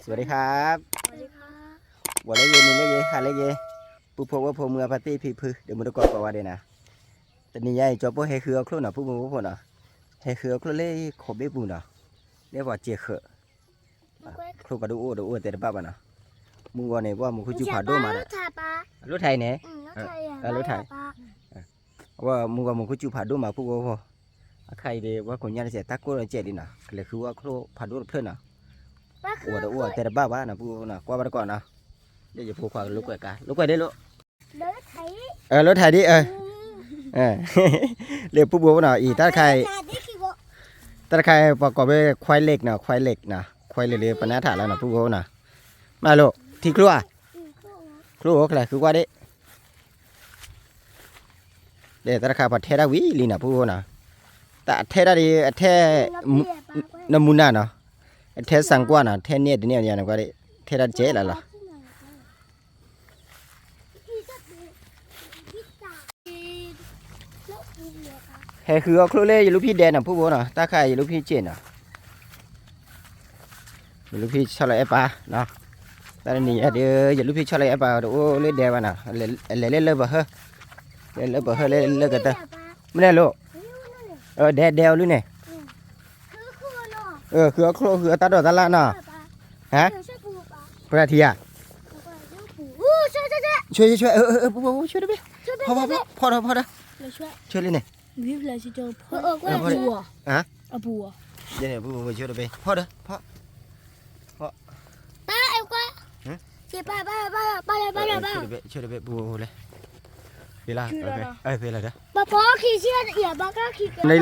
สวัสดีครับ ဝဲလၢယဲ နံၤလၢယဲ ဟါလၢယဲ ပုၢ်ဖိဝဲၢ်ဖိ မုၢ်အဖါတံၢ်ဖံဖု ဒီးမုၢ်တကိးကိးဂၤဒဲးနီၤ, တနံၤညါအံၤ ကၠီပိၢ်ဟဲဃုအီၣ်ချိၣ်နီၤ ပုၢ်ဖိဝဲၢ်ဖိနီၤ, ဟဲဃုအီၣ်ချိၣ်လၢခိးဘ့ၣ်ပူၤနီၤ, လၢပှၤစဲးဃၢး, ချိၣ်ပှၤဒိၣ်အိၣ်ဒီးအိၣ်တဲတဘၣ်ဘၣ်နီၤ, မုၢ်ဂီၤန့ၣ် ပှၢ်မူခိၣ်စူၣ်ဖးဒိၣ်မးဒီး, အလိၣ်ထါအံၤန့ၣ်, အလိၣ်ထါ အဝဲမုၢ်ဂီၤမူခိၣ်စူၣ်ဖးဒိၣ်မး ပုၢ်ဖိဝဲၢ်ဖိ, အခါအံၤဒီး ပှၤကိးညါတစဲး တၢ်ကိၢ်ဒီးစဲးလံနီၤ, ကလဲၤဃုဝဲအီၣ်ချိၣ်ဖးဒိၣ်တဖျၢၣ်နီၤ, အိၣ်ဒီးအိၣ်တဲတဘၣ်ဘၣ်နီၤ ပုၢ်ဖိဝဲၢ်ဖိနီၤ, ကွၢ်ဘၣ်တကိးနီၤ, လၢယဖိခွါကလိာ်ကွဲးကါ လိာ်ကွဲးဒ်လိာ်, လိၣ်ထါဒ်အၢ, လၢပုၢ်ဖိဝဲၢ်ဖိနီၤ အံၤ တၢ်တခါအံၤ တၢ်တခါအံၤ ပှၤကိးဝဲ ခွဲးလ့ၣ်နီၤ ခွဲးလ့ၣ်နီၤ ခွဲးလ့ၣ်လၢပနၢ်ထးလီၤနီၤ ပုၢ်ဖိဝဲၢ်ဖိနီၤ, မၤလိာ် ထံကျိဧါ, ကျိအိၣ်ချၢ ဃုကွၢ်ဒ့ၣ် ဒီးတၢ်တခါပှၤထဲဒၣ်ဝံၤလံနီၤ ပုၢ်ဖိနီၤ, တၢ်အထဲဒၣ်ဒ် အထဲ နမူနၤနီၤ, အထဲစၣ်ကွၢ်နီၤ ထဲန့ၢ်တန့ၢ်ယၤန့ၣ်ကွၢ်ဒ့ၣ် ထဲဒၣ်တကဲလီၤလီၤ ဟဲဃုအီၣ်ချိၣ်လၢယလူၢ်ဖံဒဲးနီၤ ပုၢ်ဖိနီၤ, တၢ်ခါအံၤယလူၢ်ဖံစဲးနီၤ ယလူၢ်ဖံဆီၣ်လီၤအဲၣ်ပၢ်နီၤ, တၢ်တနံၤညါဒီး ယလူၢ်ဖံဆီၣ်လီၤအဲၣ်ပၢ်ဒီးအိၣ်လၢဒဲဘၣ်နီၤ, လဲၤလၢလၢပှၤဟၢ, လဲၤလၢပှၤဟၢလၢလၢကတၢၢ်, မနုၤလဲၣ်, ဒဲဒဲအီၤလံန့ၣ်, ဃုအီၣ်ချိၣ် ဃုအီၣ်တၢ်ဒိးတၢ်လၢ်နီၤ, ဟါ, ပှၤထံဧါ, ဆွဲဆွဲဆွဲ, ဖီဖီဖီဒီးဖီဒီး, ဆွဲလံန့ၣ်, အပူၤ, ယန့ၣ် ပူၤပူၤ ဆိတဘ့ၣ် ဖီဒီး ဖီ, ဖီ, ပၢ်အဲၣ်ကွၢ်, ဟမ်, ဆ့ပၢ် ပၢ် ပၢ် ပၢ် ပၢ် ပၢ် ဆိတဘ့ၣ် ဆိတဘ့ၣ် ပူၤပူၤ ပူၤလဲၣ်, သ့လီၤ, သ့လီၤဒီး, ပှၤပှၤခံဆ့ ယဘၣ်ကၢ်ခံက့ၤ, နလဲၣ်,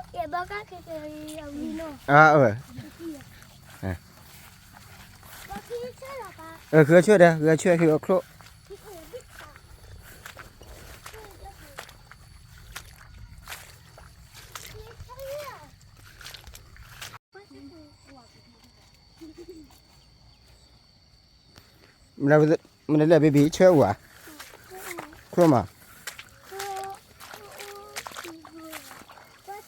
ယဘၣ်ကၢ်ခံက့ၤအဝံၤနီၤ, အၢ, ပှၤခံဆ့လီၤပၢ်, အၢ ဃုအီၣ်ဆိဒီး ဃုအီၣ်ဆိ ဃုအီၣ်ချိၣ် မနုၤလဲၣ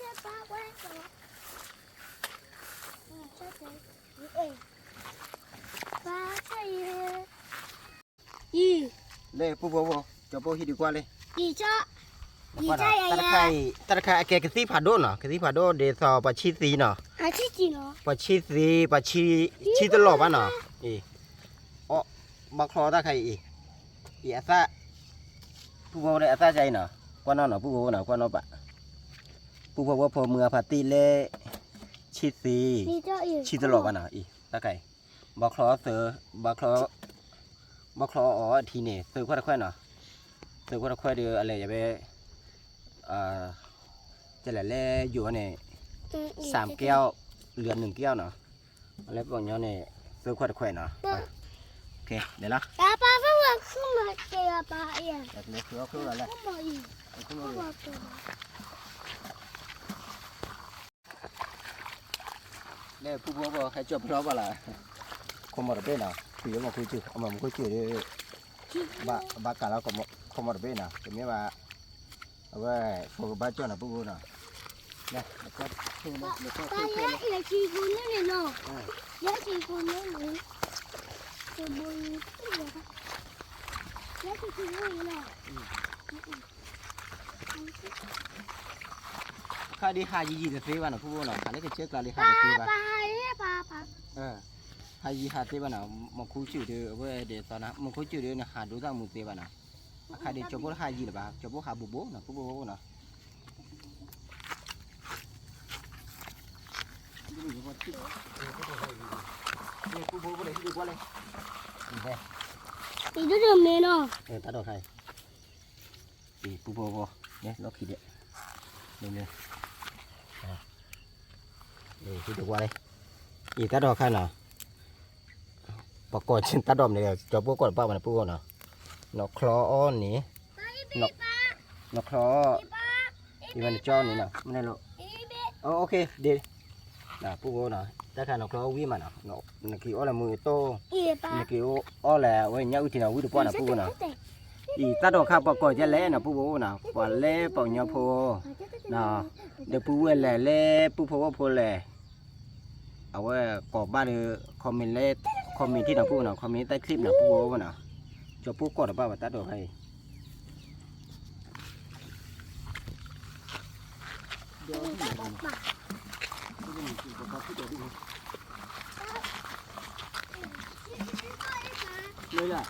် ဘံဘံ ဆၢအူဧါ, ချိၣ်မး, လၢပူၤဖိဖိ ကၠီၤပိၢ်ဟံးဒုးကွၢ်လံ, တၢ်တခါအံၤ တၢ်တခါအကဲ ကသံၣ်ဖးဒိၣ်နီၤ, ကသံၣ်ဖးဒိၣ်ဒ်သိးပှၤဆံသံနီၤ, ပှၤဆံသံ ပှ�ံ ဆံတလီၤဘၣ်နီၤ, အံၤ အီၣ် ဘၣ်ချီတၢ်ခါအံၤ, အံၤ အံၤ အသၣ် ပူၤဖိဖိန့ၣ် အသၣ်ကအံၤနီၤ, ကွၢ်နီၣ်နီၤ ပူၤဖိဖိနီၤ ကွၢ်နီၣ်ဘၣ်, ပူၤဖိဖိဖိမုၢ်အဖါတံၢ်လၢ ဆံသံ ဆံတလီၤဘၣ်နီၤ, အံၤ တၢ်ခါအံၤ ဘၣ်ချီသၢ ဘၣ်ချီ ဘၣ်ချီအီၤအထံန့ၣ် သၢခွဲးတခွဲးနီၤ, သၢခွဲးတခွဲးဒီး အလဲၤယၤဖဲ ကလဲၤလၢယိၤန့ၣ် စၢမ်ကဲၣ် လၢနုၣ်ကဲၣ်နီၤ, လၢပှၤကညီန့ၣ် သၢခွဲးတခွဲးနီၤ, လဲၤလီၤ, လဲၤဃုအီၣ်ချိၣ်လီၤလဲၣ် လၢပူၤဖိဖိ ဟဲကၠီၤပျီဘၣ်လၢ်, ခိၣ်မီၤတဘ့ၣ်နီၤ, ဖံးလၢမီၤခိၣ်စူၣ် အမီၤမီၤခိၣ်စူၣ်ဒီး ဘၣ်ကးလီၤခိၣ်မီၤတဘ့ၣ်နီၤ, တမ့ၢ်ဘၣ်, အဝဲ ပကဘၣ်ကၠီၣ်နီၤ ပူၤဖိနီၤ, လၢ ခါဒ်ဟးယံာ်ယံာ်တသ့ဘၣ်နီၤ ပူၤဖိနီၤ, ဟးလၢကဆၢကျါလံဟးတသ့ဘၣ်, ဟးယံာ်ဟးသ့ဘၣ်နီၤ, မီၤခိၣ်စူၣ်ဒီး အဝဲဒ်သိးနီၤ မီၤခိၣ်စူၣ်ဒီးနဟးဒိသၣ်မူသ့ဘၣ်နီၤ, အခါဒ်ကၠီၤပိၢ်တဟးယံာ်လၢၤဘၣ် ကၠီၤပိၢ်ဟးဘူးဘူးနီၤ ပူၤဖိဖိနီၤ ပူၤဖိဖိန့ၣ် ဟံးဒုးကွၢ်လဲၣ်, အံၤ တၢ်ဒိးခါ, အံၤ ပူၤဖိဖိ, လီၢ်ခံဒဲး, ဟံးဒုးကွၢ်လဲၣ်, အံၤ တၢ်ဒိးခါနီၤ, ပှၤကိးတၢ်ဒိးမနုၤလဲၣ် ကၠီၤပိၢ်ကိးတဘၣ်ဘၣ်န့ၣ် ပူၤဖိနီၤ, နီၢ်ချီအီၣ်န့ၣ်, နီၢ်ချီအီၣ်, အံၤမ့ၢ်နကၠီန့ၣ်နီၤ မနုၤလဲၣ်, ဒ် ပူၤဖိနီၤ တၢ်ခါနီၢ်ချီအီၣ်ဝံၣ်မးနီၤ, နက့ၤအီၣ်လၢမုၢ်အတီၢ်, နက့ၤအီၣ်လၢအဝဲညၣ်အုၣ်ထံနီၤ ဝံၣ်တပှၢ်နီၤ ပူၤဖိနီၤ, အံၤ တၢ်ဒိးခါပှၤကိးကလဲၣ်နီၤ ပူၤဖိနီၤ ပှၤလၢပှၤကညီဖိ, ဒီးပုၢ်ဝဲၢ်လဲၣ် လၢပုၢ်ဖိဝဲၢ်ဖိလဲၣ်, အဝဲကိးဘၣ်ဒီး comment လၢ comment ထံၣ်နီၤ ပူဖိနီၤ, comment တၢ် clip နီၤ ပူဖိနီၤ, ကၠီပိၢ်ကိးတဘၣ်ဘၣ်တၢ်ဒိးခါအံၤ မ့ၢ်လၢ ကၠီဘၣ်ကျိအံၤန့ၣ်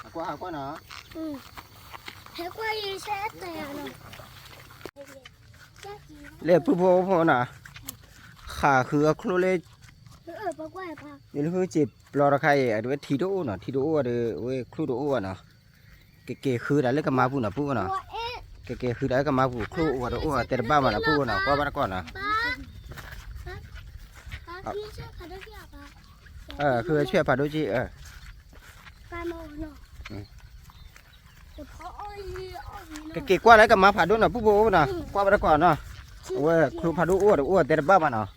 အကွၢ် အကွၢ်နီၤ, လၢပူဖိအိၣ်ဖိနီၤ, ဃးဃုအချိၣ်လၢ လၢဟိစ့ၣ်ပျီတခါအံၤ အဝဲထံတအိၣ်နီၤ, ထံတအိၣ်ဒီး အဝဲချိၣ်တအိၣ်ဘၣ်နီၤ, ကက့ၤဃုတၢ်လၢကမါပူၤနီၤ ပူဖိနီၤ, ကက့ၤဃုတၢ်လၢကမါပူၤ ချိၣ်အိၣ်ဝဲတအိၣ်တဲတဘၣ်ဘၣ်နီၤ ပူဖိနီၤ, ကွၢ်ဘၣ်တကီၢ်နီၤ ဃုဆဲဖးဒိၣ်က့ ကက့ၤကွၢ်လၢကမါဖးဒိၣ်နီၤ ပူဖိနီၤ, ကွၢ်ဘၣ်တကီၢ်နီၤ, အဝဲချိၣ်ဖးဒိၣ်အိၣ်တအိၣ်တဲတဘၣ်ဘၣ်နီၤ,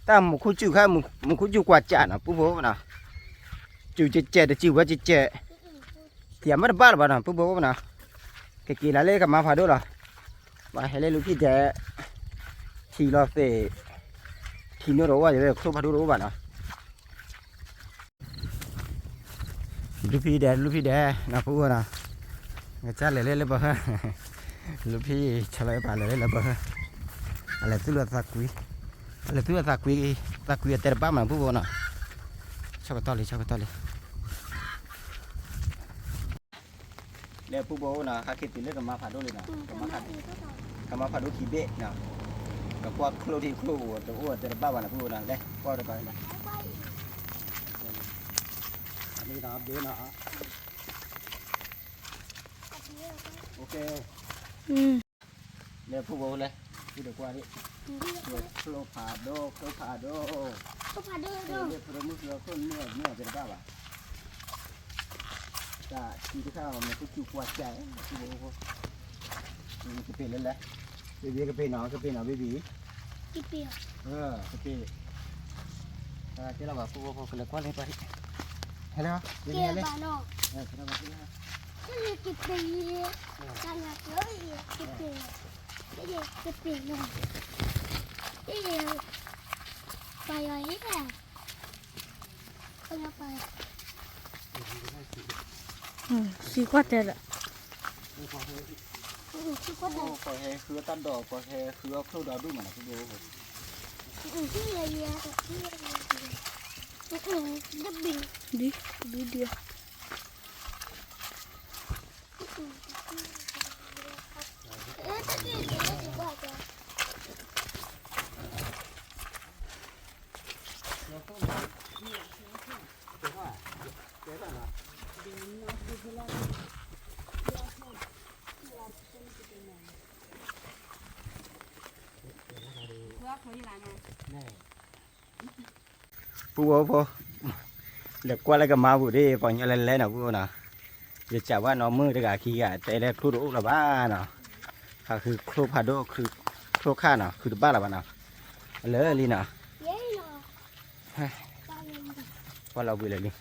တၢ်မူခိၣ်စူၣ်ခါ မူခိၣ်စူၣ်ကွၢ်စးနီၤ ပူဖိနီၤ, စူၣ်ကဲးကဲး တစူၣ်ဝဲကဲးကဲး, ထံၣ်မ့ၢ်တဘၣ်လၢၤဘၣ်နီၤ ပူဖိနီၤ, ကက့ၤလၢလၢကမါဖးဒိၣ်လီၤ, ပှၤဟဲလၢလူၤဖံၣ်ဒဲး, ထံလီၤသ့ၣ်, ထံနိၣ်တအိၣ် ယဝဲချိၣ်ဖးဒိၣ်တအိၣ်ဘၣ်နီၤ လူၤဖံၣ်ဒဲး လူၤဖံၣ်ဒဲး နီၤ ပူဖိနီၤ, ကစၢ်လဲၤလၢလၢပှၤဟၢ, လူၤဖံၣ်ဆီလီၤပာ်လဲၤလၢလၢပှၤဟၢ, အလဲၤသူၣ်လီၤသးကွံ, အလဲၤသူၣ်လီၤသးကွံ, သးကွံအတဲတဘၣ်မး ပူဖိနီၤ, ဆီကတီၢ်လံ ဆီကတီၢ်လံ လၢပူဖိနီၤ ဟဲက့ၤတုၤလၢကမါဖးဒိၣ်လံနီၤ, ကမါဖးဒိၣ်ခံဘ့ၣ်နီၤ, ကကွၢ်ချိၣ်ထံချိၣ်အိၣ်တအိၣ်တဲတဘၣ်ဘၣ်နီၤ ပူဖိနီၤ, လဲၤကွၢ်တကီၢ်လံနီၤ, အမ့ၢ်နီၤ ဘ့ၣ်နီၤ, လၢပူဖိလဲၤ, ဖုဒီးကွၢ်လံ, ချိၣ်ဖးဒိၣ် ချိၣ်ဖးဒိၣ်, လၢဖုဒီးမုၢ်ဖုဒီးခိၣ်နမ့ၢ်အီၤတဘၣ်ဘၣ်, တၢ်ထံတခါအီၤ မ့ၢ်ခိၣ်စူၣ်ကွၢ်စး, ကပ့ၤလၢလဲၤ, baby ကပ့ၤနီၤ ကပ့ၤနီၤ baby, ကပ့ၤ, ကပ့ၤ, တဲလီၤဘၣ် ပူဖိကလဲၤကွၢ်လၢပှၤ, ဟဲလၢ, baby ဟဲလၢ, ကပ့ၤ, ကပ့ၤ, ကပ့ၤ, ပယီၤဟဲ, သံကွၢ်တဲလၢ, ကဟဲဃုအတၢ်ဒိး ကဟဲဃုအီၣ်ချိၣ်ဒီဒူၣ်မးနီၤ ဒ်, ဒ်, ဒ်, ပူဖိဖိ, လဲၤကွၢ်လၢကမါပူၤဒ် ပှၤကညီလဲၤလဲၤနီၤ ပူဖိနီၤ, ယစံးဘၣ်နီၢ်မုၣ်တဂၤခံဂၤ တဲလၢချိၣ်တအိၣ်လၢၤဘၣ်နီၤ, ဃုချိၣ်ဖးဒိၣ် ချိၣ်ခါနီၤ ဃုတဘၣ်လၢၤဘၣ်နီၤ, လၢလံနီၤ, ကွၢ်လီၤဘှံးလၢာ်လံ,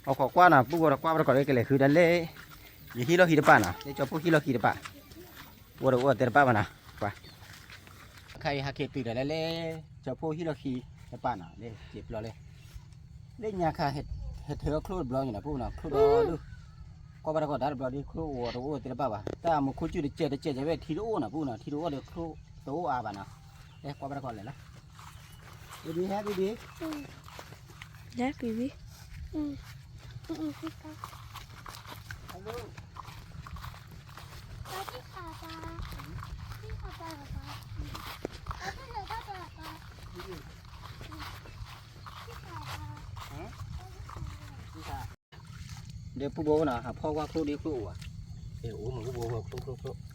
အခိးကွၢ်နီၤ ပူဖိဒီးကွၢ်ဘၣ်တကီၢ်လၢကလဲၤဃုဒၣ်လဲၣ်, ယဟံၣ်လီၢ်ခံတပၤနီၤ လၢကၠီဖိဟံၣ်လီၢ်ခံတပၤ, အိၣ်တအိၣ်တဲတဘၣ်ဘၣ်နီၤ, ကွၢ် ခါအံၤဟဲက့ၤတုၤဒီးလၢလၢ ကၠီဖိဟံၣ်လီၢ်ခံတပၤနီၤ လၢက့ၤပျီလၢ, လၢညါခါ ဟဲထၢအီၣ်ချိၣ်တဘျီညါနီၤ ပူဖိနီၤ ချိၣ်ဒီဒူၣ်, ကွၢ်ဘၣ်တကီၢ်ဒၣ်တဘျီဒ် ချိၣ်အိၣ်တအိၣ်တဲတဘၣ်ဘၣ် တၢ်မူခိၣ်စူၣ်တကဲးတကဲး ယဝဲထံတအိၣ်နီၤ ပူဖိနီၤ ထံတအိၣ်ဒီးချိၣ်တအိၣ်အါဘၣ်နီၤ, လဲၤကွၢ်ဘၣ်တကီၢ်လဲၤလီၤ, baby ဟဲ baby, လဲၤ baby, hello, ဒီးပူဖိနီၤ ဟးဖီၣ်ကွၢ်ချိၣ်ဒ်ချိၣ်အိၣ်ဧါ, အိၣ်မ့ၢ်ပူဖိ ချိၣ် ချိၣ်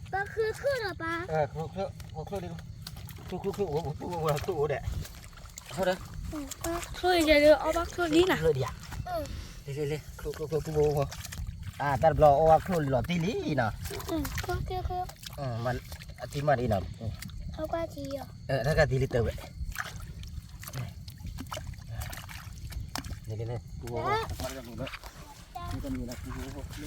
ချိၣ်, ချိၣ် ချိၣ် အိၣ် ပူဖိ ချိၣ်အိၣ်ဒီး, ချိၣ် ချိၣ် ချိၣ် အီၣ်ဘၣ်ချိၣ်လံနီၤ, လံလံလံ, ချိၣ် ချိၣ် ချိၣ် ပူဖိ အတၢ်တဘျီအီၣ်ဘၣ်ချိၣ်လီၤတံၢ်လံနီၤ, အတံၢ်မးဒ်နီၤ, တၢ်ကသံလံတဝဲ, လံလံလံ, ပူဖိ တမံၤလၢပူဖိ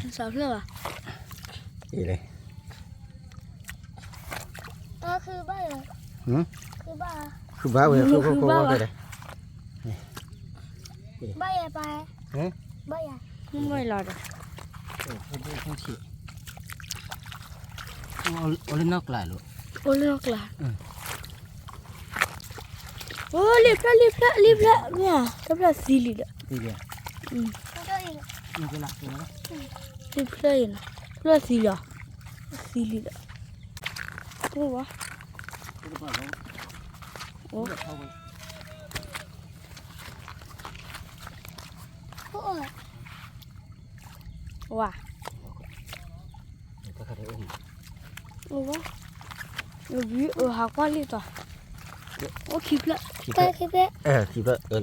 စးဖျၢၣ်ဘၣ်. အံၤလဲၣ်. ဃုဘၣ်ဝဲ ဃုဘၣ်ဝဲ ဃုဘၣ်ဝဲ ဘၣ်ယၤပၢ်, ဘၣ်ယၤ, မ့ၢ်လီၤဒီး အိၣ်လၢနီၢ်ကျါလိၤ, အိၣ်လၢနီၢ်ကျါ, အိၣ်လံဖျၢၣ် လံဖျၢၣ် လံဖျၢၣ် မ့ၢ်ဧါ တဖျၢၣ်သံလံဒီး, လံဖျၢၣ်အံၤနီၤ တဖျၢၣ်သံလံ, သံလံဒီး, အိၣ်ဘၣ်, အိၣ် ဝါ, အိၣ်ဘၣ်, ဟးကွၢ်လံတီၤ, အိၣ်ခံဖျၢၣ်, ခံဖျၢၣ်, အိၣ်လၢ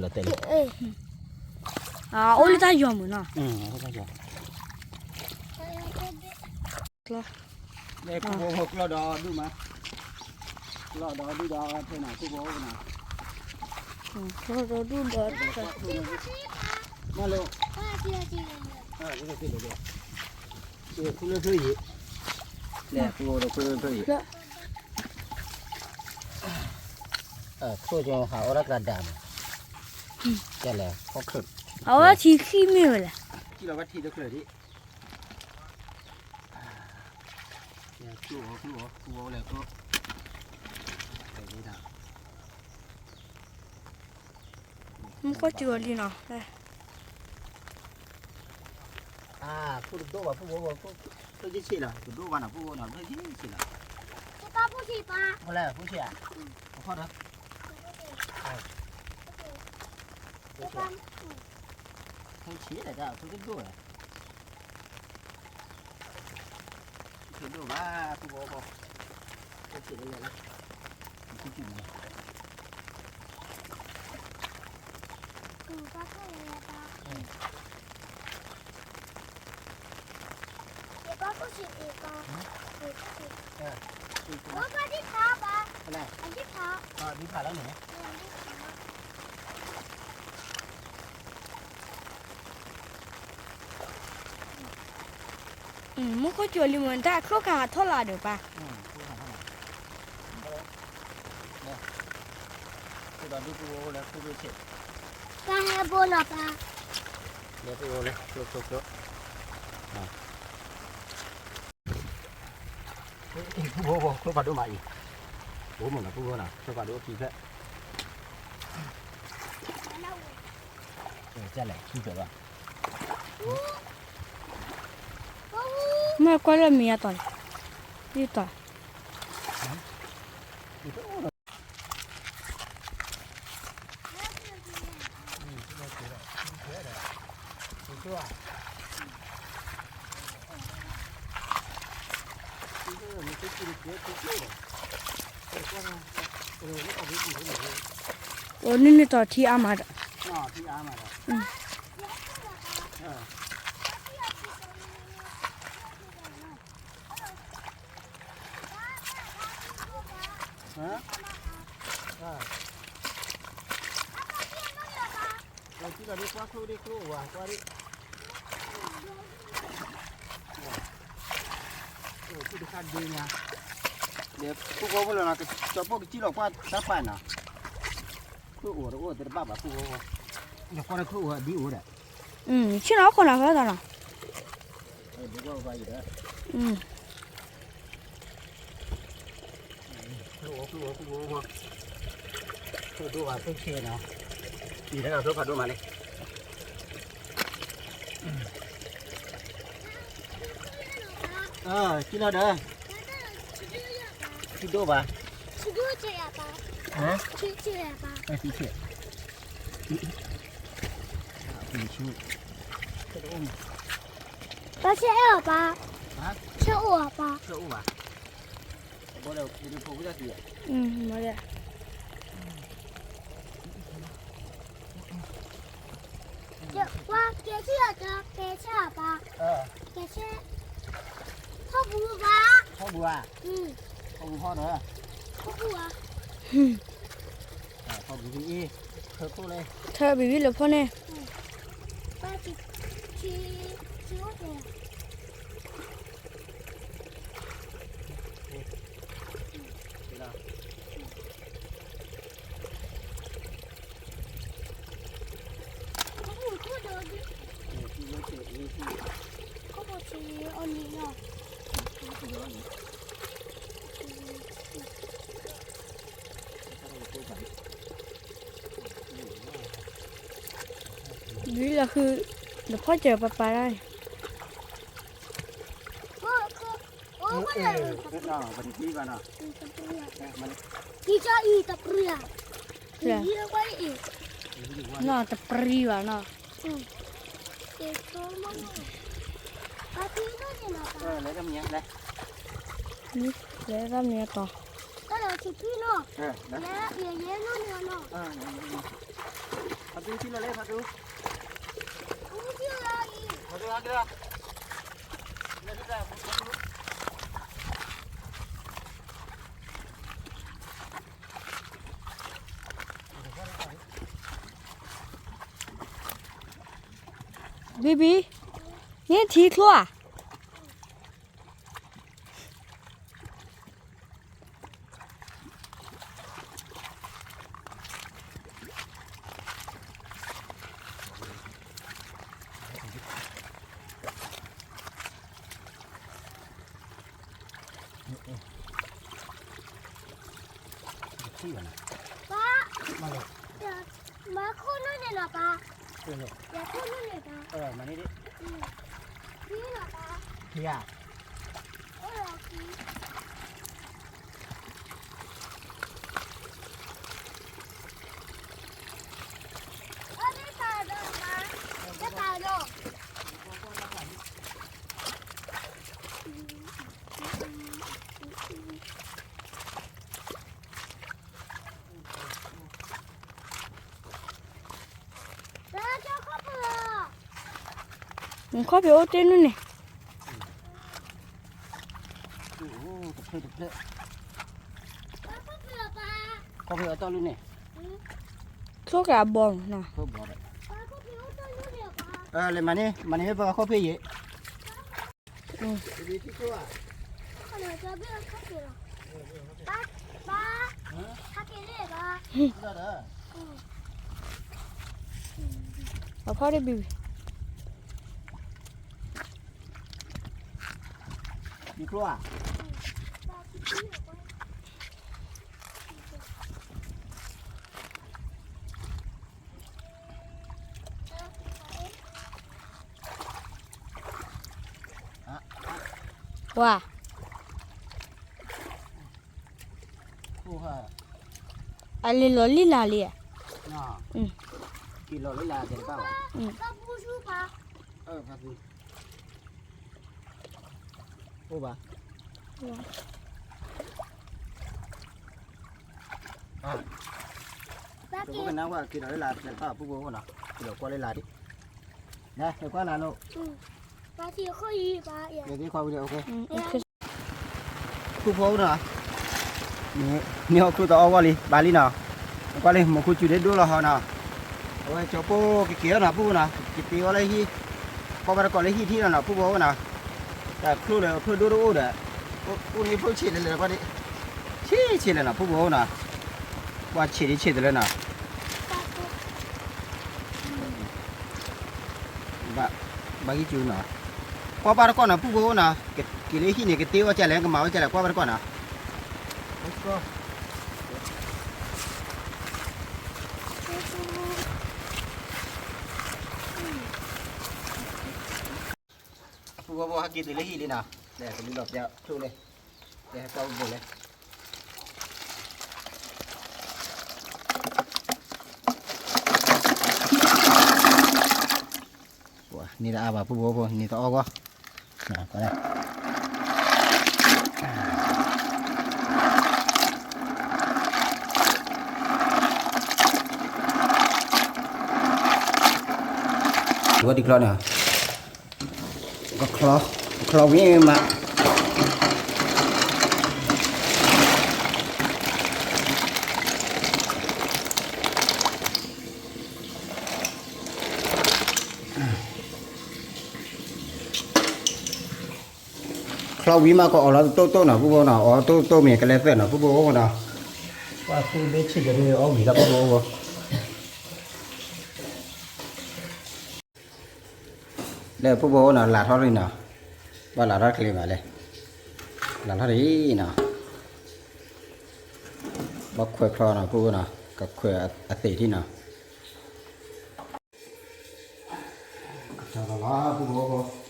တၢ်ယီၤမုၢ်နီၤ, ကျီၢ်, ကျီၢ်ဒီဒူၣ်မး, ကျီၢ်ဒီဒူၣ်ဒီးထဲနၤ ကျီၢ်ဒီဒူၣ်ဒီး, ကျီၢ်ဒီဒူၣ်ဒီး, မ့ၢ်လိၤ, ခူလၢဖျၢၣ်ယံၤ, လဲၤခူလၢဖျၢၣ်ယံၤ, ခိၣ်ကဟးအီၣ်တၢ်ကရၤဒၤမး, ကဲလဲၣ်, အဝဲထံခံမ့ၢ်ဝဲလဲၣ်, ထံလီၤဘၣ်ထံတချၢးဒံး ကျိၣ်အီၤ ကျိၣ်အီၤ ကျိၣ်အီၤလဲၣ် ကျိၣ်, မူခိၣ်စူၤအီၤလံနီၤ, အါ, ခိၣ်တဒိၣ်ဘၣ် ဖုဝီဝီ, ခိၣ်ယဆံးလီၤ တဒိၣ်ဘၣ်နီၤ ဖုဝီနီၤ ခိၣ်ယဆံးလီၤ, ဖုဆံးဧါ, ဖုဆံးဧါ, ခိၣ်ဒီး, ခိၣ်ဆံးလီၤ တၢ် ခိၣ်တဒိၣ်လီၤ တဒိၣ်ဘၣ် ဖုဝီဝီ, ခိၣ်ဆံးလီၤ, မူခိၣ်စူၤလံမ့ၢ်တၢ် ချိၣ်ကဟးထီၣ်လၢဒီးပၢ်, ပၢ်ဟဲဘိနီၤပၢ်, ဖုဝီဝီ ချိၣ်ဖးဒိၣ်မးအံၤ, ဘိမ့ၢ်နီၤ ဖုဝီနီၤ ချိၣ်ဖးဒိၣ်ခံဖျၢၣ်, ကလဲၣ် ခံဖျၢၣ်ဘၣ်, မ့ၢ်ကွၢ်လၢမံၤအတီၤ, ယတီၤ အိၣ်နုၢ်နုၢ်တီၤထံအါမးဒီး, ဖုဝီဝီလီၤနီၤ ကစီၤပီၣ်ကစံၣ်လီၤကွၢ်တၢ်ပာ်နီၤ, ချိၣ်အိၣ်တအိၣ်တဘၣ်ဘၣ်ဖုဝီဝီ, နကွၢ်လၢချိၣ်အိၣ်ဒ်အိၣ်ဒီး, ဆ့ၣ်နီၤအိၣ်ခိးနီၤဖဲသးနီၤ, ဒိၣ်ဘၣ်ဘၣ်ယံၤဒီး အၢ ကျိၣ်ကျိၣ်ကျိၣ်ကျိၣ် ကျိၣ်ဒိၣ်ဘၣ်ကျိၣ်ဆံးနီၤ ယံၤတဂၤကျိၣ်ဖးဒိၣ်မးလံ အၢ ကံလီၤဒီး ထံဒိၣ်ဘၣ် ထံဒိၣ်ကဲးယၤပၢ် ဟါ ထံကဲးယၤပၢ် အထံကဲး ပၢ်ဆဲးအဲၣ်အီၤပၢ် ဟါ ဆဲးအိၣ်အီၤပၢ် ဆဲးအိၣ်ဘၣ် ဘီဒီး ဖိဝံသးစူၤ အၢ မ့ၢ် ပှၤကဲဆံအီၤတၢ် ကဲဆံအီၤပၢ် ကဲဆံ ဖီၣ်ပူၤပၢ် ဖီၣ်ပူၤဧါ ဖီၣ်ပူၤဖီၣ်ဒီး ဖီၣ်ပူၤဧါ ဖီၣ်ပူၤအံၤ ထၢခိၣ်လဲၣ် ထၢဘံၤဘံၤလၢဖီၣ်န့ၣ် ပၢ်ဆံ ဆံ ဆံအိၣ်တဲ ဒ်လီၤဃုာ် ဒီးဖီၣ်စၢၤပၢ်ပၢ်ဒၣ် ပတပျံၤဘၣ်နီၤ တပျံၤဘၣ် နီၤတပျံၤဘၣ်နီၤ လဲၤတမံၤလဲၤ လဲၤတမံၤတီၤ ဖါတူထံလီၤလဲဖါတူ ဖါတူ ဘံဘံ နထံၣ်ချိၣ်ဧါ ပၢ် မၤခိၣ်နူာ်န့ၣ်လီၤပၢ် မၤခိၣ်နူာ်န့ၣ်ပၢ် မၤန့ၣ်ဒ် ခံလီၤပၢ် ခံဧါ အိၣ်လီၤခံ အီၣ်သ့ၣ်ဖးဒီးပၢ် သ့ၣ်ဖးဒီး ခီၣ်ဖံးအိၣ်တ့ၢ်နုၢ်န့ၣ် ခီၣ်ဖံးအတီၢ်လၢန့ၣ် ချိၣ်ကးအဘီနီၤ လဲၤမၤန့ၢ် မၤန့ၢ်ပှၤခီၣ်ဖံးယဲၢ် အဖီၣ်တဘံၣ်ဘံၣ် ယကျိၣ်ဧါ ဝါ အလဲၤလီၤလံလၢ်လံဧါ က့ၤလီၤလံလၢ်တဘၣ်ဘၣ် အိၣ်ဘၣ် တကနၣ်ဝဲက့ၤလီၤလံလၢ်တဘၣ် ပူဖိနီၤ က့ၤလီၤကွၢ်လံလၢ်ဒံး နကွၢ်လၢ်လိာ် ပူဖိနီၤ န့ၢ်အီၣ်ချိၣ်တအီၣ်ဂီၢ်လံ ဘၣ်လံနီၤ ကွၢ်လံ မူခိၣ်စူၤဒ့ဒိၣ်လီၤဟီနီၤ အဝဲကၠီပိၢ်ကက့ၤအီၤနီၤ ပူဖိနီၤ ကတ့အီၤလၢဟံၣ် ပီၢ်ဘၣ်တကိးလၢဟံၣ်ထံၣ်လီၤနီၤ ပူဖိနီၤ တၢ်ချိၣ်ဒီးချိၣ်ဒိၣ်တအိၣ်ဒီး အိၣ်န့ၣ်ဖျိဆံးလဲၤလဲၤကွၢ်ဒံး ဆံးဆံးလဲၤနီၤ ပူဖိနီၤ ကွၢ်ဆံးဒံးဆံးတလၢနီၤ ဘၣ်ဂံၢ်စူၤနီၤ ကွၢ်ဘၣ်တကီၢ်နီၤ ပုၢ်ဖိနီၤ, က့ၤလၢဟံၣ်န့ၣ် ကတ့အီၣ်ကလဲၣ် ကမၤအီၣ်ကလဲၣ် ကွၢ်ဘၣ်တကီၢ်နီၤ. ပုၢ်ဖိ ဟဲက့ၤတုၤလၢဟံၣ်လံနီၤ, လဲၤကလူလီၤပျၢ်ထူၣ်လံ, လဲၤဟဲကွၢ်ပုၢ်ဖိလဲၣ်. န့ၣ်တအါဘၣ် ပုၢ်ဖိဖိ န့ၣ်တအါဂီၢ်, ဝဲဒ်ကျီန့ၣ်, ကချီ, ကချီဝံၤမး. ချီဝံၤမး ကအီၣ်လီၤတိၢ်တိၢ်နီၤ ပုၢ်ဖိနီၤ, အီၣ်တိၢ်တိၢ်မ့ၢ်ကလဲၤသၢၣ်နီၤ ပုၢ်ဖိနီၤ. ပှၤသူဘ့ၣ်ဆံးကဒုအီၣ်ဝံၤလီၤ ပုၢ်ဖိ. လၢပုၢ်ဖိနီၤ လၢထီၣ်လံနီၤ, ဘၣ်လၢထီၣ်ချ့မးလဲၣ်, လၢထီၣ်လံနီၤ. ဘၣ်ခွဲးချီနီၤ ပုၢ်ဖိနီၤ, ကခွဲးအသ့ၣ်ထံနီၤ. ကတၢၢ်လီၤလီၤ ပုၢ်ဖိဖိ,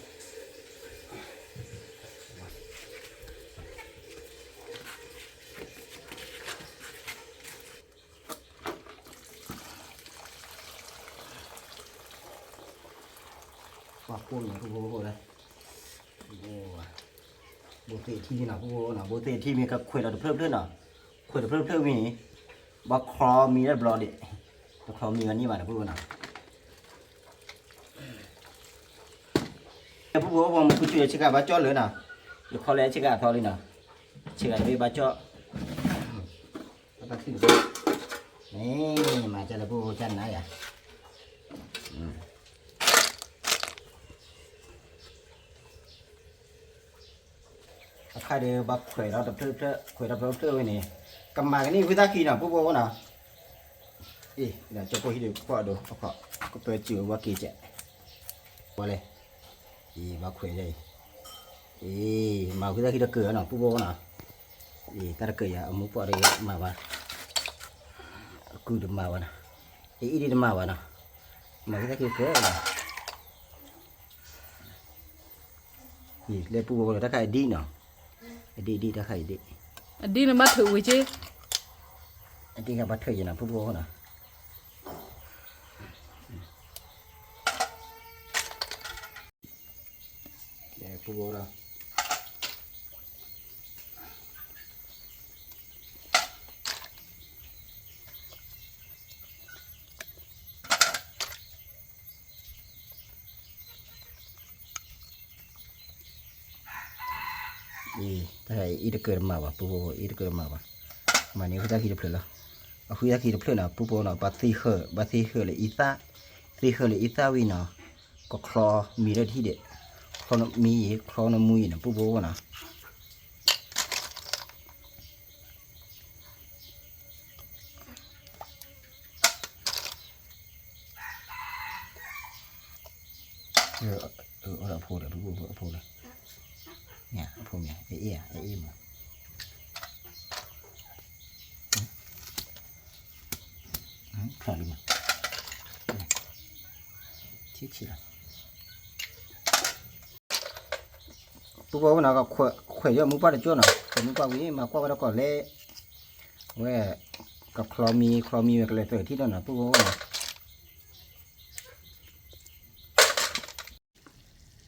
ပှၤကိးန့ၣ် ပုၢ်ဖိဖိလၢ ဘိသ့ၣ်ထံနီၤ ပုၢ်ဖိနီၤ, ဘိသ့ၣ်ထံမ့ၢ်ကခွဲးဒီးတဖျၢၣ်ဖျၢၣ်နီၤ, ခွဲးတဖျၢၣ်ဖျၢၣ်ဝံၤန့ၣ် ဘၣ်ချီမံၤတဘျီဒံး, တချီမံၤဝဲန့ၣ်ဘၣ်နီၤ ပုၢ်ဖိနီၤ. ပုၢ်ဖိ ပှၤမူခိၣ်စူၣ်ဆ့ကၤဘၣ်ကၠီၣ်လၢနီၤ, ယခီလၢဆ့ကၤအသီလံနီၤ, ဆ့ကၤတဘ့ၣ်ဘၣ်ကၠီၣ်, ဘၣ်သံ, န့ၣ် မၤကၢ်လၢပုၢ်ဖိကၢ်နၤယၤ အခါဒီးဘၣ်ခွဲးဒီးတဖျၢၣ်တဖျၢၣ် ခွဲးဒီးတဖျၢၣ်တဖျၢၣ်ဝဲန့ၣ် ကမၤကန့ၢ်ဝံသၣ်ခံနီၤ ပုၢ်ဖိနီၤ. အ့ၣ် ဒီးကၠိဖိဟံၣ်ဒီးကွၢ်ဒိးအခီ ကပၢစူၤဝဲက့ၤကဲး, ဝဲလဲၣ်, အ့ၣ် ဘၣ်ခွဲးယဲအံၤ, အ့ၣ် မၤဝံသၣ်ခံတကၢၢ်နီၤ ပုၢ်ဖိနီၤ. အ့ၣ် တၢ်တကၢၢ်ယၤ အမူပှၢ်ဒီးမၤဘၣ်, အကုၢ်တမၤဘၣ်နီၤ, အ့ၣ်အ့ၣ်ဒ်တမၤဘၣ်နီၤ, မၤဝံသၣ်ခံတကၢၢ်နီၤ. လၢပုၢ်ဖိလၢတၢ်ခါအဒံၣ်နီၤ, အဒံၣ်အဒံၣ်တၢ်ခါအံၤဒံၣ်, အဒံၣ်န့ၣ်ဘၣ်ထုးဝံၤက့, အဒံၣ်ကဘၣ်ထုးယဲနီၤ ပုၢ်ဖိနီၤ. ပုၢ်ဖိဒီး အ့ၣ် တၢ်အံၤတကၢၢ်တမၤဘၣ် ပုၢ်ဖိ အံၤတကၢၢ်တမၤဘၣ်, မၤန့ၢ်ဝံသၣ်ခံတဖျၢၣ်လီၤ. အဃုသၣ်ခံတဖျၢၣ်နီၤ ပုၢ်ဖိနီၤ ဘၣ်သ့ၣ်ဃၢၤ ဘၣ်သ့ၣ်ဃၢၤလၢအံသၣ်, သ့ၣ်ဃၢၤလၢအံသၣ်ဝံၤနီၤ ကချီမံၤဒီးတဟံၣ်ဒံး, ချီမံၤအံၤ ချီနမူအံၤနီၤ ပုၢ်ဖိနီၤ. အဖိဒီး ပုၢ်ဖိ အဖိဒီး အဖိမ့ၢ် အအ့ၣ် အအ့ၣ်မး ဖျါလံမး ထံၣ်ထံၣ်လီၤ. ပုၢ်ဖိနီၤ ခွဲးယီၤမူပှၢ်တကၠိနီၤ ခွဲးမူပှၢ်ဝံၤ မၤကွၢ်ဝဲဒၣ်ကီးလဲၣ်, ဝဲ ကချီမံၤ ချီမံၤဝဲကလဲၤသၢထံၣ်ဒီးနီၤ ပုၢ်ဖိနီၤ.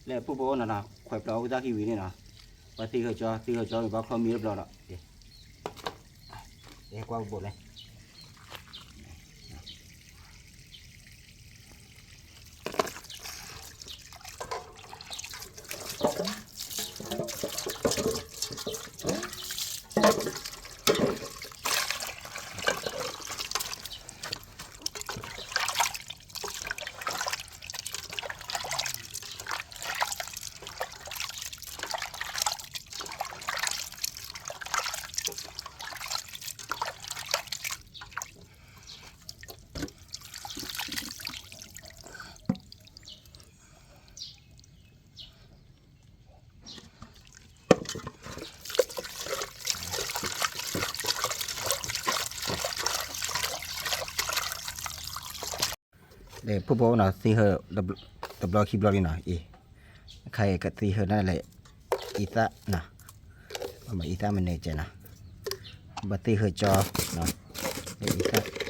လၢပုၢ်ဖိနီၤနီၤ ခွဲးပျီဝံသၣ်ခံဝံၤန့ၣ်နီၤ ပှၤသံဃၢၤကၠီ သံဃၢၤကၠီဝံၤ ဘၣ်ချီမံၤတဘျီဒီး ဟဲကွၢ်ဘိးလဲၣ်. ဖိဖိနီၤ သံဟၢ တဘျီခံဘျီလံနီၤ အံၤ, ခါအံၤကသံဟၢဒၣ်လဲာ် အံသၣ်နီၤ, ဘၣ်မၤအံသၣ်မနုၤကဲနီၤ, ဘၣ်သံဟၢကၠီနီၤ, အံသၣ်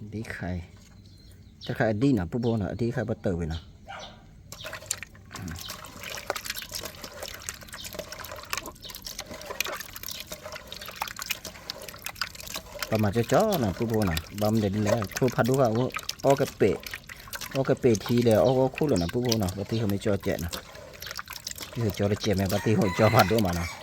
ဒ်ခါအံၤ, တၢ်တခါအဒံၣ်နီၤ ဖိဖိနီၤ အဒံၣ်တခါဘၣ်တၢၢ်ဝဲနီၤ, ပမၤကၠီကၠီနီၤ ဖိဖိနီၤ ဘၣ်မနုၤဒ်လဲၣ် ချိဖးဒိၣ်ဃာ် အီၣ်ကပဲာ်, အီၣ်ကပဲာ်ထံလဲၣ် အီၣ်ဂီၢ်ခိၣ်လၢၤနီၤ ဖိဖိနီၤ ဘၣ်သံဟၢမ့ၢ်ကၠီကဲနီၤ, သံဟၢကၠီတကဲမ့ၢ် ဘၣ်သံဟၢကၠီဖးဒိၣ်မးနီၤ လၢ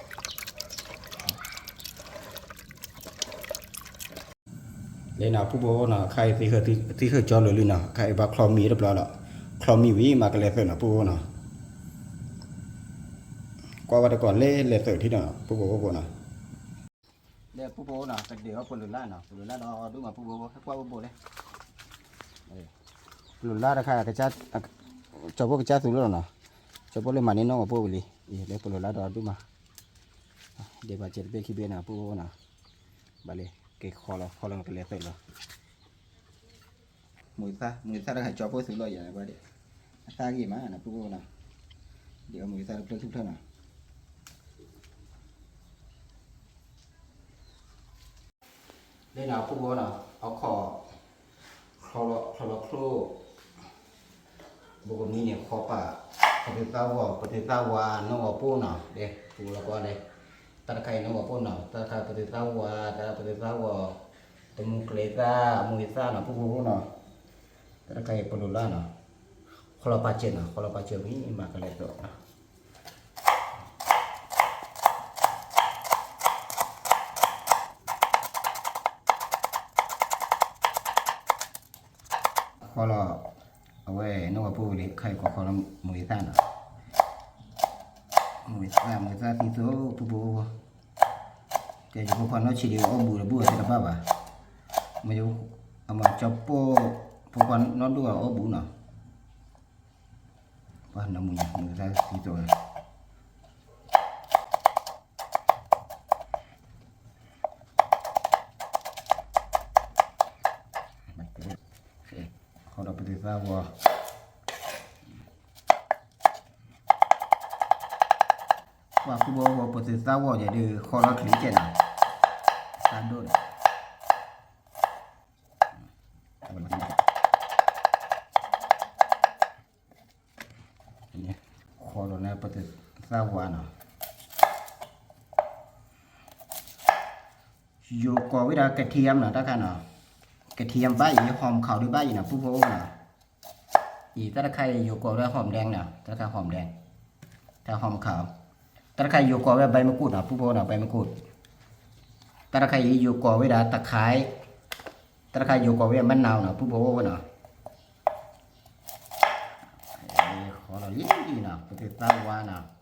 နီၤ ဖိဖိနီၤ ခါအံၤသံဟၢကၠီလၢာ်လံနီၤ ခါအံၤဘၣ်ချီမံတဘျီလီၤ, ချီမံဝံၤမၤကလဲၤသုးနီၤ ဖိဖိနီၤ, ကွၢ်ဝဲတကိးလဲၤလဲၤသုးထံနီၤ ဖိဖိဖိနီၤ, လၢဖိဖိနီၤ ကဒုးအီၣ်ပလိာ်လၢ်နီၤ ပလိာ်လၢ်ဒီးဒူၣ်မး ဖိဖိ ဟဲကွၢ်ဝဲဘိလဲၣ်, ပလိာ်လၢ်တခါ ကၠီဖိကစၢ်သူလီၤနီၤ, ကၠီဖိလၢမၤန့ၢ်နီၣ်ဂီၤပိၢ်ဝံၤလံ, လၢပလိာ်လၢ်ဒီးဒူၣ်မး, ဒဲးဘၣ်စဲးတဘ့ၣ်ခံဘ့ၣ်နီၤ ဖိဖိနီၤ, ဘၣ်လၢ က့ၤခီလီၤ ခီလီၤကလဲၤသုးလီၤ, မုၢ်သၣ် မုၢ်သၣ်တခါကၠီဖိသုးလီၤယၤဘၣ်ဒဲး, အသၣ်ဂ့ၤမးနီၤ ဖိဖိနီၤ, ဒ်အီၣ်မုၢ်သၣ်တဖျၢၣ်ခံဖျၢၣ်နီၤ လၢနီၤ ဖိဖိနီၤ အခီၣ် ချီလီၤချိၣ်, ဘိကမံန့ၣ် ခီပာ် ပသုးသၣ်ဝီၤ ပသုးသၣ်ဝါနီၣ်ဂီၤပိၢ်နီၤ ဒဲး ပူၤလီၤကီဒဲး, တၢ်တခါအံၤနီၣ်ဂီၤပိၢ်နီၤ တၢ်တခါပသုးသၣ်ဝါ တၢ်ပသုးသၣ်ဝီၤ တမူကျဲသၣ် မူသၣ်နီၤ ဖိဖိနီၤ, တၢ်တခါအံၤပလိာ်လၢ်နီၤ, ခီလီၤပာ်စၢၤနီၤ ခီလီၤပာ်စၢၤဝံၤမၤကလဲၤသုးနီၤ ခီလီၤ အဝဲနီၣ်ဂီၤပိၢ်ဝံၤလံ ခါအံၤကီးခီလီၤမူသၣ်နီၤ, မူသၣ် မူသၣ်သံသိး ဖိဖိ, ကဲယဖိခွါနီၢ်ဆံးဒံးအီၣ်ဘူးတဘူးအသ့တဘၣ်ဘၣ်, အမၤကၠီပိၢ် ဖိခွါနီၢ်ဒိၣ်အီၣ်ဘူးနီၤ, ပှၤနီၢ်မူညါ မူသၣ်သံသိး ခီဒီးပသုးသၣ်ဝီၤ, ပှၤဖိဖိဖိပသုးသၣ်ဝီၤယဲဒုးခီလီၤချံကဲနီၤ, သၣ်ဒိၣ်ဒီး ဃီလီၤန့ၣ်ပသုးသၣ်ဝါနီၤ, ယိၤကီးဝဲဒၣ်ကထံယၢမ်နီၤ တၢ်ခါနီၤ, ကထံယၢမ်ဘၣ်အံၤ ဟီၣ်ခီၣ်ဒုးဘၣ်အံၤနီၤ ဖိဖိနီၤ, အံၤတၢ်တခါအံၤယိၤကီးဝဲဒၣ်ဟီၣ်ဒဲးနီၤ တၢ်တခါဟီၣ်ဒဲး, တၢ်ဟီၣ်ခီၣ်, တၢ်တခါယိၤကီးဝဲဒၣ် ใบมะกรูด နီၤ ဖိဖိနီၤ ใบมะกรูด, တၢ်တခါအံၤယိၤကီးဝဲဒၣ် ตะไคร้, တၢ်တခါယိၤကီးဝဲဒၣ် มะนาว နီၤ ဖိဖိနီၤ, ဃီလီၤလံနီၤ ပသုးသၣ်ဝါနီၤ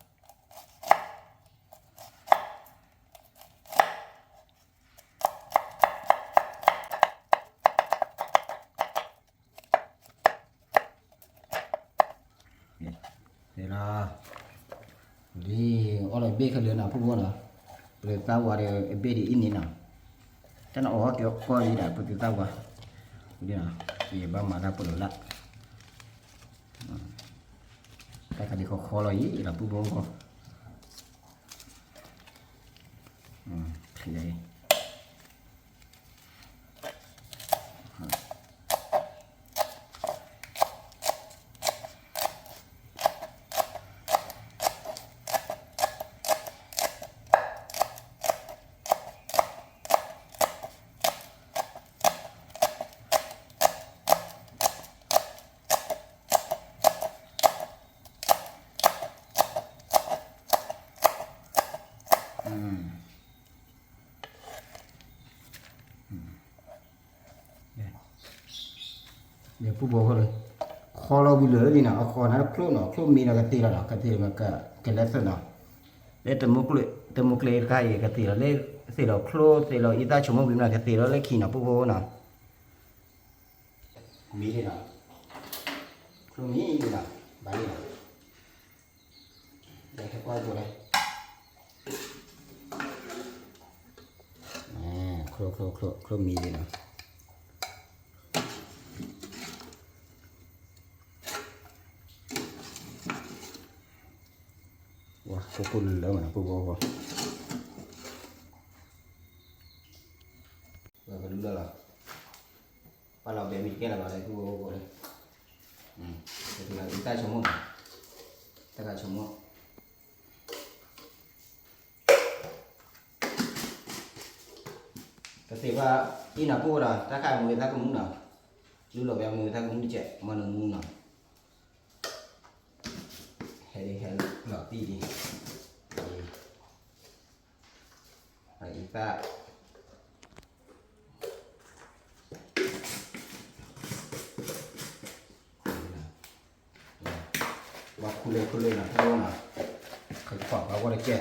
လီၤ, လံ အီၣ်လီၤဘ့ၣ်ခဲလၢာ်နီၤ ဖိဖိနီၤ, ပသုးသၣ်ဝါဒီးအဘ့ၣ်ဒ်အံၤန့ၣ်နီၤ, တၢ်နအီၣ်က့ၤကီၢ်လံဒၣ် ပသုးသၣ်ဝါ, ဒ်နီၤ, ယဘၣ်မၤတၢ်ပလိာ်လၢ်, တၢ်ခါဒ်ခီခီလီၤအံၤလီၤ ဖိဖိ, ချံ ယပုၢ်ဖိ ခီလီၤဝံၤလၢာ်လံနီၤ, အခီၣ်န့ၣ်ချိၣ်နီၤ, ချိၣ်မံဒီးကသ့လီၤနီၤ, ကသ့လီၤ ကလဲၤသုးနီၤ, လၢ တမူကျဲတခါအံၤကသ့လီၤ, လၢသ့လီၤချိၣ် သ့လီၤအံသၣ်ဆိမိၣ်ဝံၤမး ကသ့လီၤလၢခံနီၤ ပုၢ်ဖိနီၤ, မံလံနီၤ, ချိၣ်မံလံနီၤ, ဘၣ်လံနီၤ, လဲၤဟဲကွၢ်ကိလဲၣ်, ချိၣ်ချိၣ်ချိၣ် ချိၣ်မံၤလံနီၤ, ဝါ ကိၢ်ကိၢ်လၢလၢမးနီၤ ပုၢ်ဖိဖိ, ပကလူလီၤလီၤ, ပာ်လီၤဘဲမံၤတကဲလၢၤဘၣ်လၢပုၢ်ဖိဖိလၢ, အံၤတၢ်ဆိကမိၣ်နီၤ, တၢ်ကဆိကမိၣ် ကသ့ၣ်ဘၣ်အံၤနီၤ ပုၢ်ဖိနီၤ, တၢ်ခါအမူဝဲသးကမူနီၤ, လူလီၤဘဲမူဝဲသးကမူတကဲး မ့ၢ်နမူနီၤ, ဟဲဒ်ဟဲလီၤတံၢ်ဒ်, အံၤသၣ် ဘၣ်ခူလၢခူလၢနီၤ ပုၢ်ဖိနီၤ, ကခွါဘၣ်ဝဲတကဲး,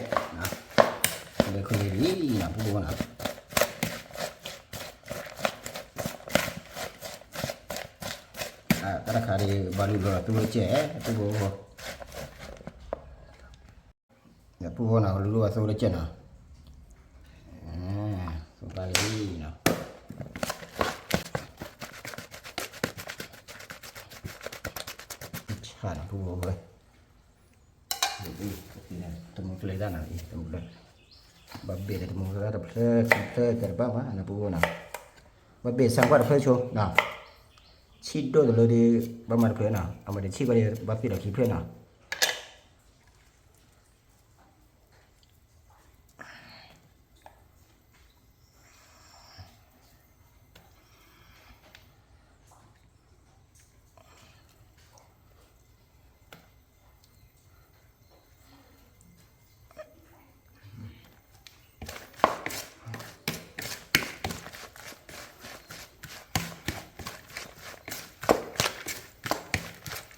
ခူလၢခူလၢလံနီၤ ပုၢ်ဖိနီၤ, တၢ်တခါဒ်ဘၣ်လူလီၤသူဝဲတကဲး ပုၢ်ဖိဖိ ဒီးပုၢ်ဖိနီၤ ကလူၤဝဲသိလၢကဲနီၤ, သိပါလံနီၤ, ဆၣ်နီၤ ပုၢ်ဖိဖိ, တမူကျဲတၢ်နီၤ တမူကျဲ, ဘၣ်ဘ့ၣ်ဒီးတမူကျဲတဖျၢၣ်ခံဖျၢၣ်ကဲတဘၣ်ဘၣ်နီၤ ပုၢ်ဖိနီၤ, ဘၣ်ဘ့ၣ်ဆၣ်ကွၢ်တဖျၢၣ်ဆိနီၤ, ဆံၣ်ဒိၣ်တလၢဒီး ဘၣ်မၤတဖျၢၣ်နီၤ, အမ့ၢ်တဆံၣ်ကွၢ်ဒီး ဘၣ်သ့ၣ်ဒီးခံဖျၢၣ်နီၤ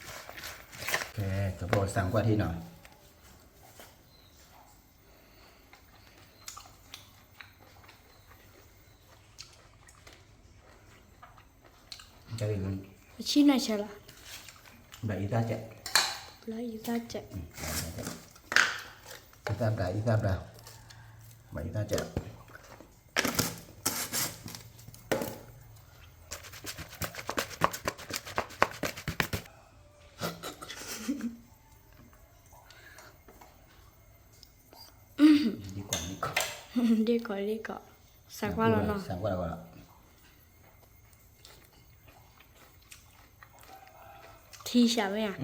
ကဲ ကဘီစၢ်ကွၢ်ထံနီၤ ဆံၣ်နီၤဆဲးလီၤ ဘျးအံသၣ်စဲး ဘျးအံသၣ်စဲး အံသၣ်ဘျး အံသၣ်ဘျး ဘျးအံသၣ်စဲး ဒ်ကီးဒ်ကီး ဒ်ကီးဒ်ကီး စၢ်ကွၢ်လီၤနီၤ စၢ်ကွၢ်လီၤ ထံဆးမ့ၢ်ဧါ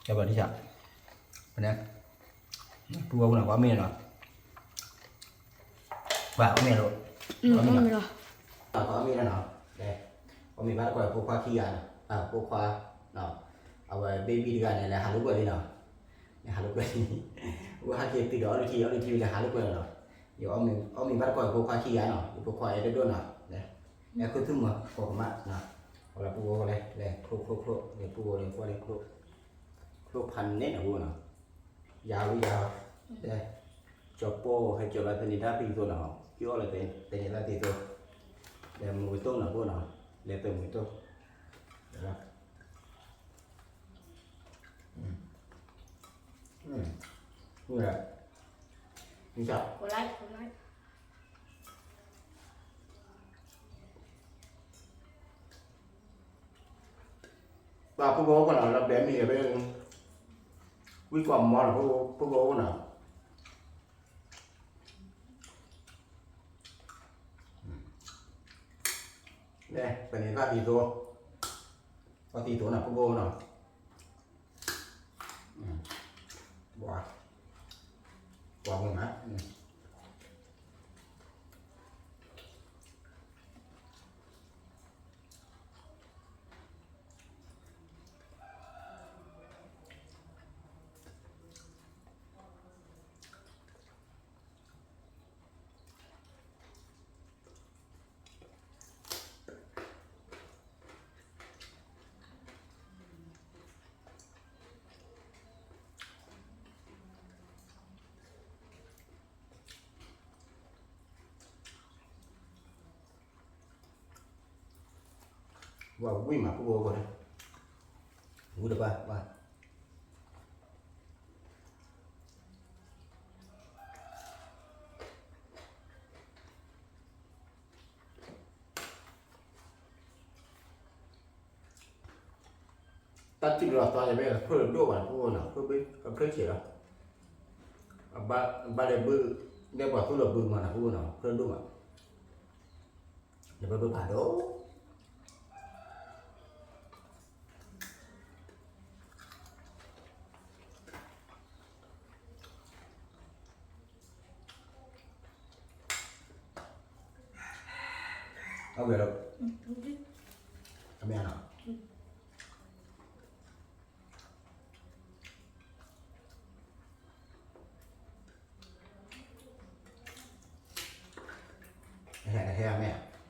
ကဲဘၣ်ထံဆး ဖဲန့ၣ် ပုၢ်ဝဲၢ်ပူၤနီၤ ပှၤမ့ၢ်နီၤ ပှၤအီၣ်မ့ၤလီၤ အီၣ်မ့ၤလီၤ ပှၤအီၣ်မ့ၤလီၤနီၤ အီၣ်မ့ၤဘၣ်တကွၢ်ဖိခွါခံဂၤနီၤ ဖိခွါ အဝဲ baby တဂၤန့ၣ် လဲၤဟးလိာ်ကွဲလံနီၤ လဲၤဟးလိာ်ကွဲလံ အဝဲဟဲက့ၤတုၤဒီးအီၣ်လုၢ်ထံ အီၣ်လုၢ်ထံဝံၤလဲၤဟးလိာ်ကွဲလီၤနီၤ ယအီၣ်မ့ၤဘၣ်တကွၢ်ဖိခွါခံဂၤနီၤ ယဖိခွါအဲၣ်ဒိၣ်ဒိၣ်နီၤ လဲၤ အဲၣ်ခိၣ်သူၣ်မၤ ဖိကမၣ်နီၤ အဝဲလၢပုၢ်ဝဲၢ်လဲၤ လဲၤချိၣ်ချိၣ်ချိၣ် လဲၤပုၢ်ဝဲၢ်လဲၤကွၢ်လဲၤချိၣ် ချိၣ်ဖးနဲၣ်နီၤ ပုၢ်ဝဲၢ်နီၤ ယၤဝံယၤ ကၠီၤပိၢ်ဟဲကၠီၤလၢသန့ၤတၢ်သံသိနီၤ ယအီၣ်လၢသန့ၤတၢ်သံသိ လဲၤမုာ်ဝဲတိၢ်နီၤ ဖိနီၤ လဲၤပၢၤမုာ်တိၢ် ပှၤဖိဖိကနီၤ လၢဘဲမ့ၢ်ဂ့ၤ ဝံကွၢ်မီၤ ဖိဖိကနီၤ လဲၤ ပန့ၤဘၣ်သံသိ ပှၤသံသိနီၤ ဖိဖိနီၤ ပှၤ ပှၤမုာ်မး ဝံမး ဖိဖိဖိ ဝံတပၤ ပၤ ထံၣ်ဘျီသီယမ့ၢ်ဖျၢၣ်ဒိၣ်ဘၣ်နဖိနီၤ, ဖျၢၣ်ဆံးလီၤ, ဘၣ်လဲၤဘု, ဒဲပှၤသူၣ်လီၤဘုမးနဖိနီၤ, ဖျၢၣ်ဒိၣ်ဘၣ်, နဖျၢၣ်ဒိၣ်ဖးဒိၣ် အဝဲလီၤ, အမ့ၢ်နီၤ, ဟဲမ့ၢ်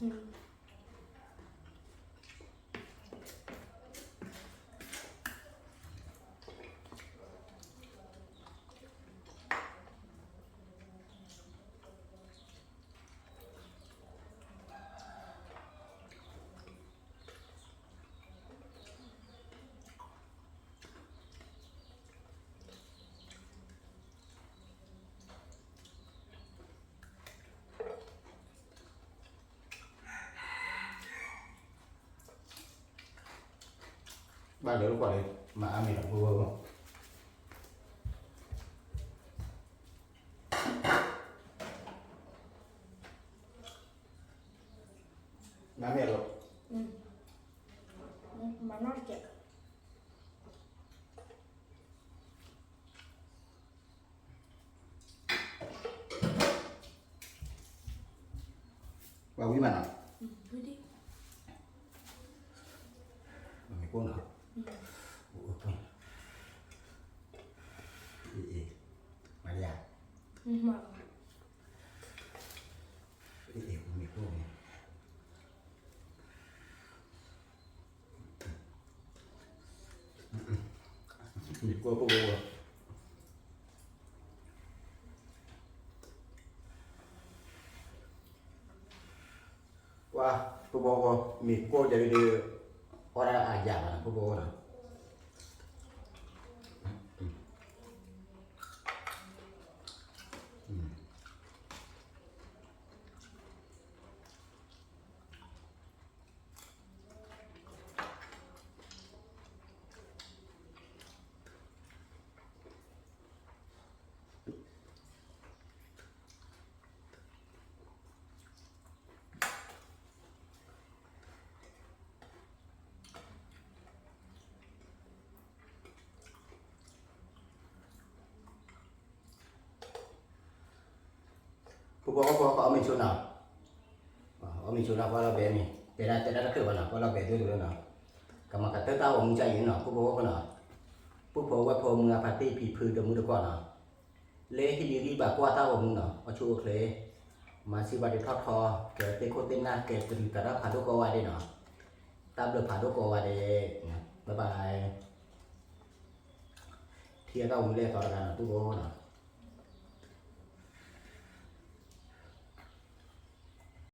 ဘၣ်လၢကွၢ်လၢ မၤအါမ့ၢ်လီၤ ဖိဖိဖိ, မၤမ့ၢ်လီၤ, မၤနီၢ်တကဲး ပှၤဝံၤမးနီၤ, မ့ၢ်ကိၣ်နီၤ, မၤယၤ, မ့ၢ်ကိၣ်န့ၣ် မ့ၢ်ကိၣ်ဖိဖိ, ပှၤ ဖိဖိဖိ, မ့ၢ်ကိၣ်ဒ်ဒ်, အီၣ်ဒၣ်အယၤဘၣ်နၤ ဖိဖိဖိနီၤ. ဖိဖိဖိ အီၣ်မ့ၤဆိနီၤ, အီၣ်မ့ၤဆိနီၤ ပှၤလီၤဘဲမ့ၤ တဲဒၣ်တဲဒၣ်တချုးဘၣ်နီၤ ပှၤလီၤဘဲဒိၣ်ဒိၣ်လီၤနီၤ, ကမၤကတၢၢ်တၢ်ဂီၤမူကၢ်အံၤနီၤ ဖိဖိဖိနီၤ, ပုၢ်ဖိဝဲၢ်ဖိမုၢ်အဖါတံၢ်ဖံဖုတမူတကိးနီၤ, လၢဟံးဒံးဂံၢ်ဘါကွၢ်တၢ်ဂီၤမူနီၤ အီၣ်ဆူၣ်အိၣ်ချ့, မၤစံးဘၣ်ဒ့ထီၣ်ထီ, ကဲသ့ၣ်ခိၣ်သ့ၣ်နၢ် ကဲတရံးသးတၢ်ဖးဒိၣ်ကိးဂၤဒဲးနီၤ, တၢ်ဘျုးဖးဒိၣ်ကိးဂၤဒဲး, bye bye. ထံၣ်အတၢ်ဂီၤမူလၢအသီတဂၤနီၤ ပုၢ်ဖိနီၤ.